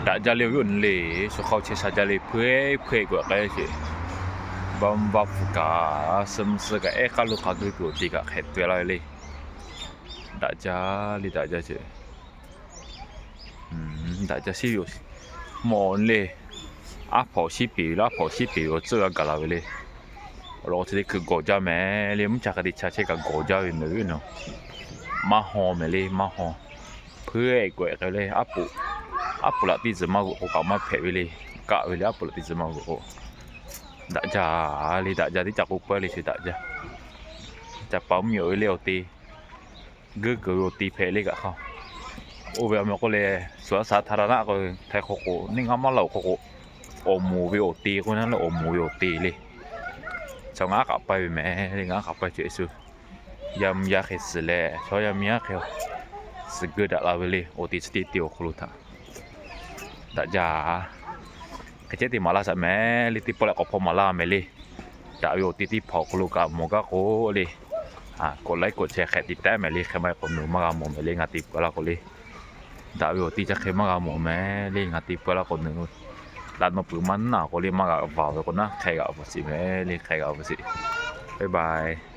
Daꞈ jaˇ le awˬ viˉ awˬ nyi le, shu hk'aw chehˇ sha jaˇ le, hpuiˇ hpuiˇ k'oꞈ k'ai ce. Baˇ mvuhˇ baˆ hpu kaꞈ, suh mvuh suh kaꞈ, ehˉ k'aˉ lo k'a gui tuˬ awˬ ti kaꞈ hk'ehꞈ tcuh laˇ ve le. Daꞈ jaˇ le, daꞈ jaˇ ce. Daꞈ jaˇ shiˉ ve, mawˬ le. Aˉ hpawnˬ shiˉ peˍ ve le, aˉ hpawnˬ shiˉ peˍ ve awˬ tcuhˇ g'a gaˬ la ve le. Awˬ lawn chi teˇ hkui gawˬ jaˇ mehˍ le, mvuhˇ cha hk'a te cha chehˇ kaꞈ gawˬ jaˇ ve mehˍ ve naˬ. Maˇ haw mehˍ le, maˇ haw. Hpuiˇ k'oꞈ k'ai le, aˉ poꞈ, aˉ poꞈ laꞈ teˇ tcuh maˇ g'oꞈ k'o kaꞈ maˇ hpehꞈ ve le. Kaˆ ve le, aˉ poꞈ laꞈ teˇ tcuh maˇ g'oꞈ k'o. Daꞈ jaˇ le, daꞈ jaˇ teˇ ca k'o pawehˇ le, chi daꞈ jaˇ. Ca pa mvuhˇ miˬ ve le awˬ te. Guˇ kuiˬ ve awˬ te hpehꞈ le kaꞈ hk'a. Oˇ ve a meh k'oˆ le, suhˍ a shaˍ htaˇ ra naˆ k'o, htaiˍ hk'aw k'o neˇ ngaˇ maˇ laˇ awˬ hk'aw k'o, awˬ moˍ ve awˬ te k'oˆ na le, awˬ moˍ ve awˬ te le. Chaw ngaˬ aˉ k'aꞈ paiˇ ve mehˍ le, ngaˬ aˉ k'aꞈ paiˇ ceh suh. Yaˇ mvuhˇ yaˇ hk'e suhˍ leh, chaw yaˇ mvuhˇ yaˇ hk'e suhˍ geuˇ daꞈ la ve le, awˬ te chi teˇ te awˬ hk'aw lo htaꞈ. Daꞈ jaˇ. Hk'e ceh te maˍ laˇ shaˍ mehˍ le, teˇ pawˆ leh k'awꞈ hpawˇ maˍ laˇ mehˍ le. Daꞈ ve awˬ te teˇ hpaˍ awˬ hk'aw lo kaꞈ mawˬ gaˇ k'o le, k'oꞈ laiˉ k'oꞈ chehˇ hk'e te tehˉ mehˍ le, hk'e maˇ k'awꞈ nawˬ maˇ g'a mawˬ mehˍ le, ngaˬ te peuˬ laˇ k'o le. Daꞈ ve awˬ te ca hk'e maˇ g'a mawˬ mehˍ le, ngaˬ te peuˬ laˇ k'o nawˬ. Laꞈ nawˬ peuˬ maˇ naˆ k'o le, maˇ g'a va ve k'o naˆ hk'e g'a va sheˍ mehˍ le, hk'e g'a va sheˍ. Bye bye.